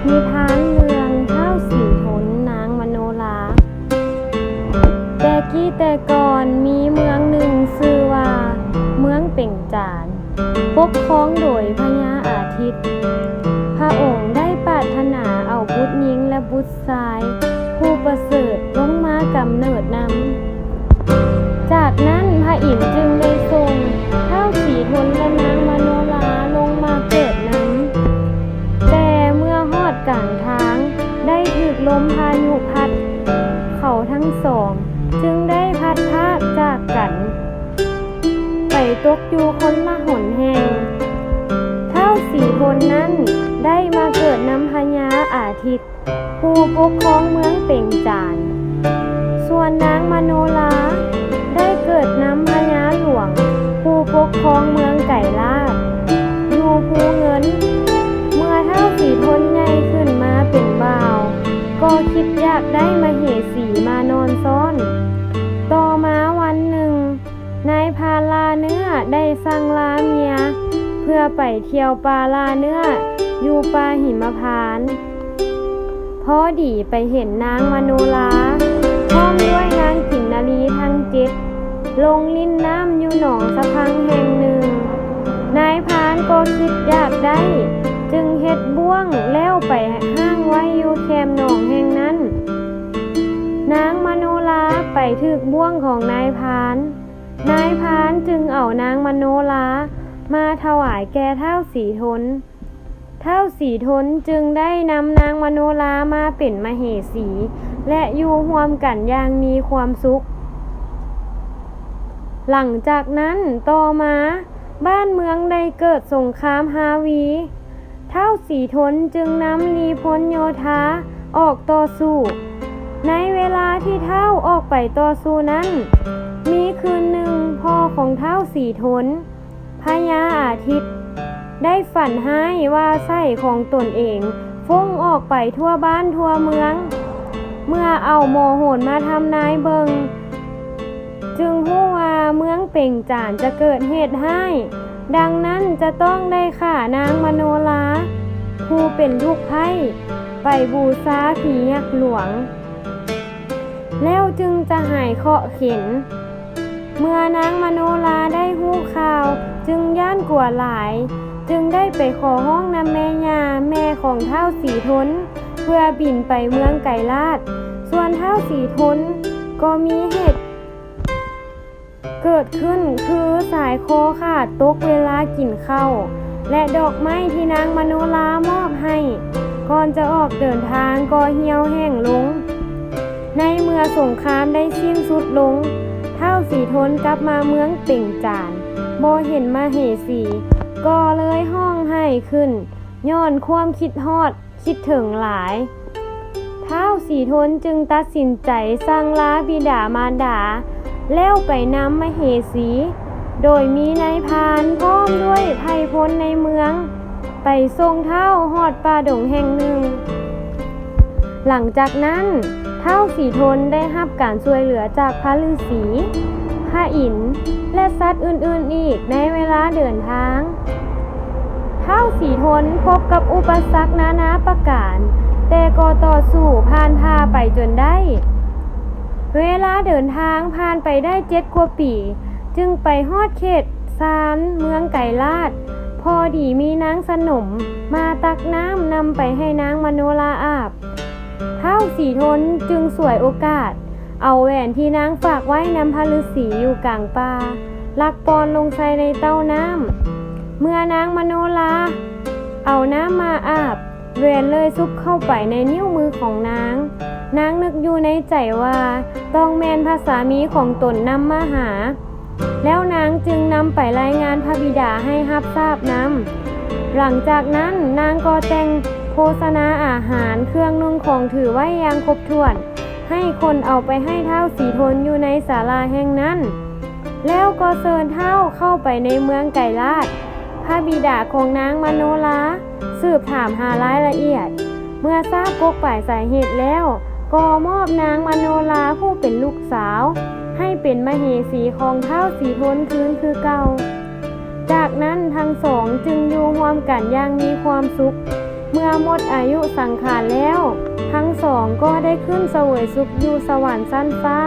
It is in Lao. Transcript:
ນິທານເລື່ອງທ້າວສີທົນນາງມະໂນລາ. ແຕ່ກີ້ແຕ່ກ່ອນມີເມືອງໜຶ່ງຊື່ວ່າເມືອງເປັງຈານ, ປົກຄອງໂດຍພະຍາອາທິດ. ພະອົງໄດ້ປາດຖະໜາເອົາບຸດຍິງ ແລະ ບຸດຊາຍຜູ້ປະເສີດລົງມາກຳເນີດນຳ. ຈາກນັ້ນພະອິນຈຶ່ງໄດ້ສົ່ງທ້າວສີທົນ ແລະ ນາງມະໂນລາລົງມາເກີດນຳ. ແຕ່ເມື່ອຮອດກາງທາງໄດ້ຖືກລົມພາຍຸພັດ, ເຂົາທັງສອງຈຶ່ງໄດ້ພັດພາກຈາກກັນ ໄປຕົກຢູ່ຄົນລະຫົນແຫ່ງ. ທ້າວສີທົນນັ້ນໄດ້ມາເກີດນຳພະຍາອາທິດ ຜູ້ປົກຄອງເມືອງເປັງຈານ. ສ່ວນນາງມະໂນລາໄດ້ເກີດນຳພະຍາຫຼວງ ຜູ້ປົກຄອງເມືອງໄກລາດ ຢູ່ພູເງິນ. ເມື່ອທ້າວສີທົນໃຫຍ່ຂຶ້ນມາເປັນບ່າວ ກໍຄິດຢາກໄດ້ມະເຫສີມານອນຊ້ອນ. ຕໍ່ມາວັນໜຶ່ງ, ນາຍພານລ່າເນື້ອໄດ້ສັ່ງລາເມຍ ເພື່ອໄປທ່ຽວປ່າລ່າເນື້ອຢູ່ປ່າຫິມະພານ. ພໍດີໄປເຫັນນາງມະໂນລາ ພ້ອມດ້ວຍນາງກິນນາລີທັງເຈັດ ລົງຫຼິ້ນນ້ຳຢູ່ໜອງສະພັງແຫ່ງໜຶ່ງ. ນາຍພານກໍຄິດຢາກໄດ້ ຈຶ່ງເຮັດບ່ວງແລ້ວໄປຫ້າງໄວ້ຢູ່ແຄມໜອງແຫ່ງນັ້ນ. ນາງມະໂນລາໄປຖືກບ່ວງຂອງນາຍພານ. ນາຍພານຈຶ່ງເອົານາງມະໂນລາມາຖວາຍແກ່ທ້າວສີທົນ. ທ້າວສີທົນຈຶ່ງໄດ້ນຳນາງມະໂນລາມາເປັນມະເຫສີ ແລະ ຢູ່ຮ່ວມກັນຢ່າງມີຄວາມສຸກ. ຫຼັງຈາກນັ້ນຕໍ່ມາ, ບ້ານເມືອງໄດ້ເກີດສົງຄາມຮາວີ. ທ້າວສີທົນຈຶ່ງນຳລີພົນໂຍທາອອກຕໍ່ສູ້. ໃນເວລາທີ່ທ້າວອອກໄປຕໍ່ສູ້ນັ້ນ, ມີຄືນໜຶ່ງພໍ່ຂອງທ້າວສີທົນ, ພະຍາອາທິດ ໄດ້ຝັນຮ້າຍວ່າໄສ້ຂອງຕົນເອງຟຸ້ງອອກໄປທົ່ວບ້ານທົ່ວເມືອງ. ເມື່ອເອົາໝໍໂຫນມາທຳນາຍເບິ່ງ, ຈຶ່ງຮູ້ວ່າເມືອງເປັງຈານຈະເກີດເຫດຮ້າຍ, ດັ່ງນັ້ນຈະຕ້ອງໄດ້ຂ້ານາງມະໂນລາ ຜູ້ເປັນລູກໃພ້ ໄປບູຊາຜີຍັກຫຼວງ ແລ້ວຈຶ່ງຈະຫາຍເຄາະເຂັນ. ເມື່ອນາງມະໂນລາໄດ້ຮູ້ຂ່າວ ຈຶ່ງຢ້ານກົວຫຼາຍ, ຈຶ່ງໄດ້ໄປຂໍຮ້ອງນຳແມ່ຍ່າ ແມ່ຂອງທ້າວສີທົນ ເພື່ອບິນໄປເມືອງໄກລາດ. ສ່ວນທ້າວສີທົນກໍມີເຫດ ເກີດຂຶ້ນຄືສາຍຄໍຂາດຕົກເວລາກິນເຂົ້າ ແລະ ດອກໄມ້ທີ່ນາງມະໂນລາມອບໃຫ້ກ່ອນຈະອອກເດີນທາງກໍຫ່ຽວແຫ້ງລົງ. ໃນເມື່ອສົງຄາມໄດ້ສິ້ນສຸດລົງ, ທ້າວສີທົນກັບມາເມືອງເປັງຈານ ບໍ່ເຫັນມະເຫສີ ກໍເລີຍຮ້ອງໄຫ້ຂຶ້ນ ຍ້ອນຄວາມຄິດຮອດ ຄິດເຖິງຫຼາຍ. ທ້າວສີທົນຈຶ່ງຕັດສິນໃຈສັ່ງລາບິດາມານດາ ແລ້ວໄປນຳມະເຫສີ ໂດຍມີນາຍພານພ້ອມດ້ວຍໄພພົນໃນເມືອງ ໄປສົ່ງທ້າວຮອດປ່າດົງແຫ່ງໜຶ່ງ. ຫຼັງຈາກນັ້ນ, ທ້າວສີທົນໄດ້ຮັບການຊ່ວຍເຫຼືອຈາກພະລືສີ, ພະອິນ ແລະ ສັດອື່ນໆອີກໃນເວລາເດີນທາງ. ທ້າວສີທົນພົບກັບອຸປະສັກນານາປະການ, ແຕ່ກໍຕໍ່ສູ້ຜ່ານຜ່າໄປຈົນໄດ້. ເວລາເດີນທາງຜ່ານໄປໄດ້ເຈັດກວ່າປີ, ຈຶ່ງໄປຮອດເຂດຊານເມືອງໄກລາດ. ພໍດີມີນາງສະໜົມມາຕັກນ້ຳນຳໄປໃຫ້ນາງມະໂນລາອາບ. ທ້າວສີທົນຈຶ່ງສວຍໂອກາດ ເອົາແຫວນທີ່ນາງຝາກໄວ້ນຳພະລືສີຢູ່ກາງປ່າ ລັກປ່ອນລົງໃສ່ໃນເຕົ້ານ້ຳ. ເມື່ອນາງມະໂນລາເອົານ້ຳມາອາບ, ແຫວນເລີຍຊຸບເຂົ້າໄປໃນນິ້ວມືຂອງນາງ. ນາງນຶກຢູ່ໃນໃຈວ່າຕ້ອງແມ່ນພະສາມີຂອງຕົນນຳມາຫາ. ແລ້ວນາງຈຶ່ງນຳໄປລາຍງານພະບິດາໃຫ້ຮັບຊາບນຳ. ຫຼັງຈາກນັ້ນນາງກໍແຕ່ງໂພຊະນາອາຫານ, ເຄື່ອງນຸ່ງຂອງຖືໄວ້ຢ່າງຄົບຖ້ວນ, ໃຫ້ຄົນເອົາໄປໃຫ້ທ້າວສີທົນຢູ່ໃນສາລາແຫ່ງນັ້ນ. ແລ້ວກໍເຊີນທ້າວເຂົ້າໄປໃນເມືອງໄກລາດ. ພະບິດາຂອງນາງມະໂນລາສືບຖາມຫາລາຍລະອຽດ. ເມື່ອຊາບກົກປາຍສາເຫດແລ້ວ, ກໍມອບນາງມະໂນລາຜູ້ເປັນລູກສາວ ໃຫ້ເປັນມະເຫສີຂອງທ້າວສີທົນຄືນຄືເກົ່າ. ຈາກນັ້ນທັງສອງຈຶ່ງຢູ່ຮ່ວມກັນຢ່າງມີຄວາມສຸກ. ເມື່ອໝົດອາຍຸສັງຂານແລ້ວ, ທັງສອງກໍໄດ້ຂຶ້ນສະເຫວີຍສຸກຢູ່ສະຫວັນຊັ້ນຟ້າ.